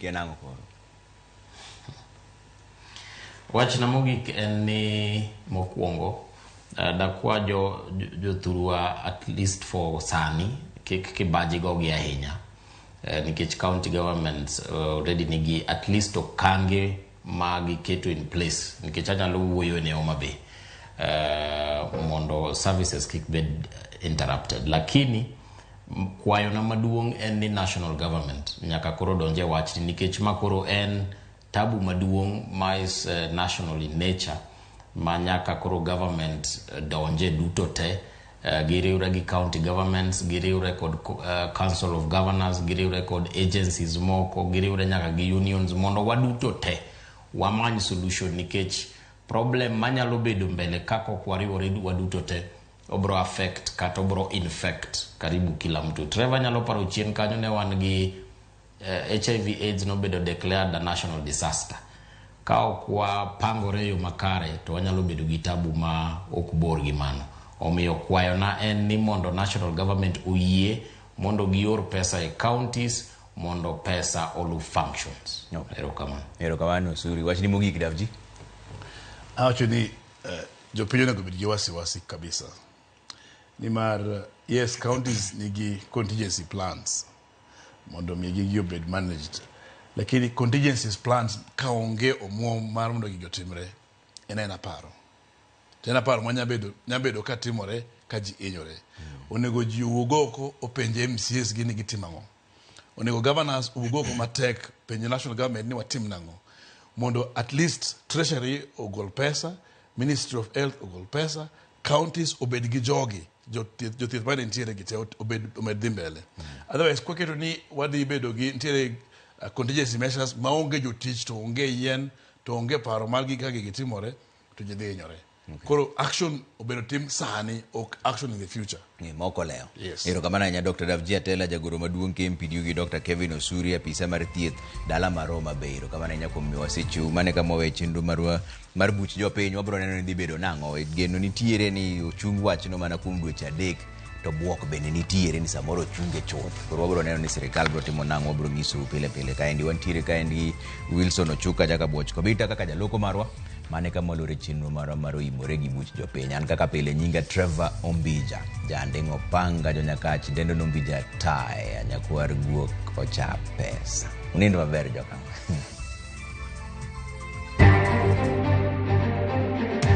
En ang'o koro? Wachna mogik en ni mokwongo dakwa jo jothurwa at least for sani kik kibaji gogi ahinya nikech county governments already nigi at least okange ma giketo in place nikech anyalo wuoyo ne Homa Bay mondo services kik bed interrupted, lakini kwayona maduong' en ni national government nyaka koro donje wachni nikech ma koro en tabu maduong' ma is national in nature ma nyaka koro government donje duto te, giriwre gi county governments, giriwre kod council of governors, giriwre kod agencies moko, giriwre nyaka gi unions mondo waduto te wamany solution nikech problem manyalo bedo mbele kaka ok wariwore waduto te obro affect kata obro infect karibu kila mtu. Trevor nyalo paro chien kanyo ne wan gi HIV AIDS nobedo declared a national disaster. Ka ok wapangore e yo makare to wanyalo bedo gi tabu ma ok bor gi mano. Omiyo kwayona en ni mondo national government oyie mondo gior pesa e counties mondo pesa olu functions. Erokamano. Erokamano Osuri. Wachni mogik, Davji. Awacho ni jopiny onego bed gi wasiwasi kabisa nimar yes, counties nigi contingency plans mondo mi gigi obed managed, lakini contingency plans ka onge omuom mar mondo gigi otimre en aena paro to en aparo ma nyabedo ka timore ka ji hinyore. Onego ji owuog oko openj MCAs gi ni gitimo ang'o. Onego governors owuog oko matek penj national government ni watim nang'o mondo at least treasury ogol pesa, Ministry of Health ogol pesa, counties obed gi jogi jothieth mane nitiere gi te obed omed dhi mbele. Otherwise kwaketo ni wadhi bedo gi nitiere contingency measures maonge jotich to onge yien to onge paro mar gi kaka gigi timore to ji dhi hinyore. Koro action obedo tim sani, ok action in the future. Moko lewo. Yes. Erokamano ahinya Dr. Davji Atela, jagoro maduong' KMPDU, gi Dr. Kevin Osuri, apisa mar thieth dala mar Homa Bay. Erokamano ahinya kuom miyowa seche. Mane kama wawe chenro marwa mar buch jopiny. Wabiro neno ni dhi bedo nang'o. Geno nitiere ni ochung wachno mana kuom dweche 3 to buok bende nitiere ni samoro ochunge chuth. Koro wabiro neno ni sirikal biro timo nang'o, wabiro nyisou pile pile. Kaendi wantiere kaendi Wilson Ochuka Jakabuoch Kobita kaka jaloko marwa. Mane kama walore chenro marwa mar oimore gi buch jopiny. An kaka pile nyinga Trevor Ombija, janding'o panga jonyakach dendo nombija tae, nyakwar guok ocha pesa. Unind maber joka.